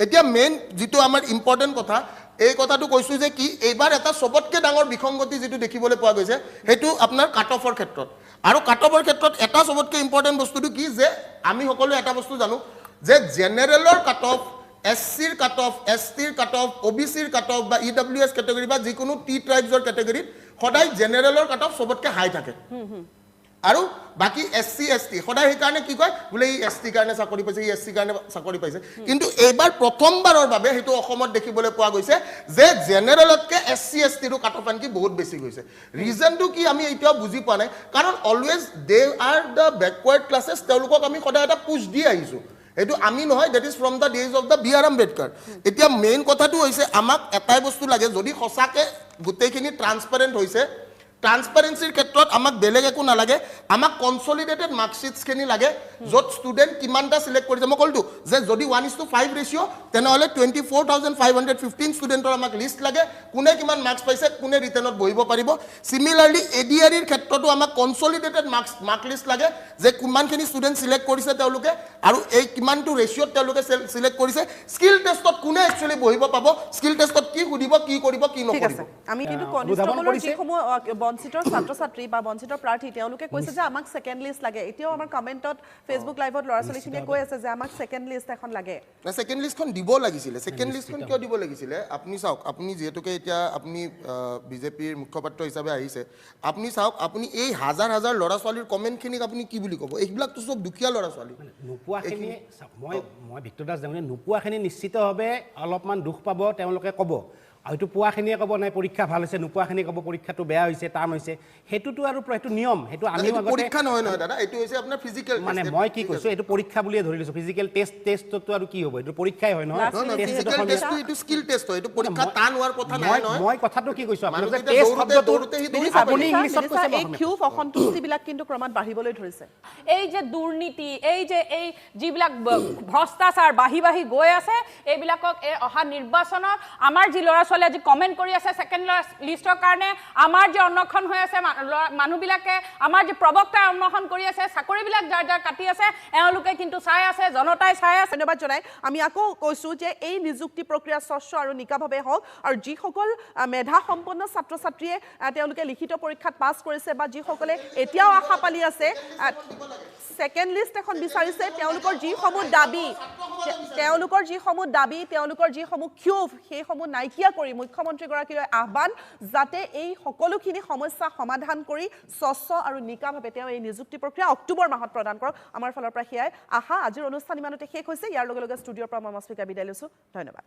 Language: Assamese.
এতিয়া মেইন যিটো আমাৰ ইম্পৰ্টেণ্ট কথা, এই কথাটো কৈছোঁ যে কি এইবাৰ এটা চবতকৈ ডাঙৰ বিসংগতি যিটো দেখিবলৈ পোৱা গৈছে, সেইটো আপোনাৰ কাট অফৰ ক্ষেত্ৰত। আৰু কাট অফৰ ক্ষেত্ৰত এটা চবতকৈ ইম্পৰ্টেণ্ট বস্তুটো কি যে আমি সকলোৱে এটা বস্তু জানো যে জেনেৰেলৰ কাট অফ, এছ চিৰ কাট অফ, এছ টিৰ কাট অফ, অ' বি চিৰ কাট অফ বা ইডাব্লিউ এছ কেটেগৰী বা যিকোনো টি ট্ৰাইবছৰ কেটেগৰীত সদায় জেনেৰেলৰ কাট অফ চবতকৈ হাই থাকে আৰু বাকী এছ চি, এছ টি সদায়। সেইকাৰণে কি কয় বোলে ই এছ টিৰ কাৰণে চাকৰি পাইছে, ই এছ চিৰ কাৰণে চাকৰি পাইছে। কিন্তু এইবাৰ প্ৰথমবাৰৰ বাবে সেইটো অসমত দেখিবলৈ পোৱা গৈছে যে জেনেৰেলতকৈ এছ চি, এছ টিৰো কাট অফ আনকি বহুত বেছি গৈছে। ৰিজনটো কি আমি এতিয়াও বুজি পোৱা নাই, কাৰণ always they are the backward classes. তেওঁলোকক আমি সদায় এটা পুছ দি আহিছোঁ। সেইটো আমি নহয়, that is from the days of the B R Ambedkar. এতিয়া মেইন কথাটো হৈছে আমাক এটাই বস্তু লাগে, যদি সঁচাকৈ গোটেইখিনি ট্ৰান্সপাৰেণ্ট হৈছে, ট্ৰান্সপাৰেঞ্চিৰ ক্ষেত্ৰত আমাক বেলেগ একো নালাগে, আমাক কনচলিডেটেড মাৰ্কশ্বিটছখিনি লাগে, য'ত ষ্টুডেণ্ট কিমানটা চিলেক্ট কৰিছে। মই ক'লোতো যে যদি 1:5 ৰেচিঅ', তেনেহ'লে 24,515 ষ্টুডেণ্টৰ আমাক লিষ্ট লাগে, কোনে কিমান মাৰ্কছ পাইছে, কোনে ৰিটেনত বহিব পাৰিব। চিমিলাৰলি এডিআৰিৰ ক্ষেত্ৰতো আমাক কনচলিডেটেড মাৰ্ক লিষ্ট লাগে যে কিমানখিনি ষ্টুডেণ্ট চিলেক্ট কৰিছে তেওঁলোকে আৰু এই কিমানটো ৰেচিঅ'ত তেওঁলোকে চিলেক্ট কৰিছে, স্কিল টেষ্টত কোনে একচুৱেলি বহিব পাব, স্কিল টেষ্টত কি সুধিব, কি কৰিব, কি ঠিক নকৰিব। আছে, আমি কিন্তু অনুধাৱন কনিষ্ঠসকলৰ কৰিছে। যিসমূহ বঞ্চিত ছাত্ৰ ছাত্ৰী বা বঞ্চিত প্ৰাৰ্থী, তেওঁলোকে কৈছে যে আমাক ছেকেণ্ড লিষ্ট লাগে। এতিয়াও আমাৰ কমেণ্টত ফেচবুক লাইভত ল'ৰা ছোৱালীখিনিয়ে কৈ আছে যে আমাক ছেকেণ্ড লিষ্ট এখন লাগে। ছেকেণ্ড লিষ্টখন দিব লাগিছিলে। ছেকেণ্ড লিষ্টখন কিয় দিব লাগিছিলে? আপুনি চাওক, আপুনি যিহেতুকে এতিয়া আপুনি বিজেপিৰ মুখপাত্ৰ হিচাপে আহিছে, আপুনি চাওক, আপুনি এই হাজাৰ হাজাৰ ল'ৰা ছোৱালীৰ কমেণ্টখিনিক আপুনি কি বুলি ক'ব? এইবিলাকতো চব দুখীয়া ল'ৰা ছোৱালী। নোপোৱাখিনিয়ে চাওক, মই ভিক্টৰ দাস ডাঙৰীয়া, নোপোৱাখিনি নিশ্চিতভাৱে অলপমান দুখ পাব, তেওঁলোকে ক'ব। হয়তো পোৱাখিনিয়ে ক'ব নাই পৰীক্ষা ভাল হৈছে, নোপোৱাখিনি ক'ব পৰীক্ষাটো বেয়া হৈছে, টান হৈছে। সেইটোতো আৰু সেইটো নিয়ম, সেইটো আমিও এইটো আগতে পৰীক্ষা নহয় নহয় দাদা, এইটো হৈছে আপোনাৰ ফিজিকেল। মানে মই কি কৈছোঁ, এইটো পৰীক্ষা বুলিয়ে ধৰি লৈছোঁ। ফিজিকেল টেষ্ট, টেষ্টতো আৰু কি হ'ব, এইটো পৰীক্ষাই হয় নহয়? Last নহয়, minute physical যিহেতু টেষ্টটো এইটো স্কিল টেষ্ট হয়, এইটো পৰীক্ষা টান হোৱাৰ কথা নাই নহয়। মই কথাটো কি কৈছোঁ আপোনালোকে মানুহকেইটা টেষ্ট দৌৰোতে শব্দটো দৌৰোতে সি দৌৰি আপুনি পাব। ইংলিছত কৈছে, মই এই অসমীয়াত। ক্ষোভ অসন্তুষ্টিবিলাক কিন্তু ক্ৰমাৎ বাঢ়িবলৈ ধৰিছে। এই যে দুৰ্নীতি, এই যে এই যিবিলাক ভ্ৰষ্টাচাৰ বাঢ়ি বাঢ়ি গৈ আছে, এইবিলাকক এই অহা নিৰ্বাচনত আমাৰ যি ল'ৰা ছোৱালীয়ে আজি কমেণ্ট কৰি আছে ছেকেণ্ড লিষ্টৰ কাৰণে, আমাৰ যে অনশন হৈ আছে মানুহবিলাকে, আমাৰ যি প্ৰবক্তাই অনশন কৰি আছে, চাকৰিবিলাক যাৰ যাৰ কাটি আছে, এওঁলোকে কিন্তু চাই আছে, জনতাই চাই আছে। ধন্যবাদ জনাই আমি আকৌ কৈছোঁ যে এই নিযুক্তি প্ৰক্ৰিয়া স্বচ্ছ আৰু নিকাভাৱে হওক আৰু যিসকল মেধাসম্পন্ন ছাত্ৰ ছাত্ৰীয়ে তেওঁলোকে লিখিত পৰীক্ষাত পাছ কৰিছে বা যিসকলে এতিয়াও আশা পালি আছে, ছেকেণ্ড লিষ্ট এখন বিচাৰিছে, তেওঁলোকৰ যিসমূহ দাবী, তেওঁলোকৰ যিসমূহ ক্ষোভ, সেইসমূহ নাইকিয়া কৰি মুখ্যমন্ত্ৰীগৰাকীলৈ আহ্বান যাতে এই সকলোখিনি সমস্যা সমাধান কৰি স্বচ্ছ আৰু নিকাভাৱে তেওঁ এই নিযুক্তি প্ৰক্ৰিয়া অক্টোবৰ মাহত প্ৰদান কৰক। আমাৰ ফালৰ পৰা সেয়াই আশা। আজিৰ অনুষ্ঠান ইমানতে শেষ হৈছে। ইয়াৰ লগে লগে ষ্টুডিঅ'ৰ পৰা মই মস্মিকা বিদায় লৈছোঁ। ধন্যবাদ।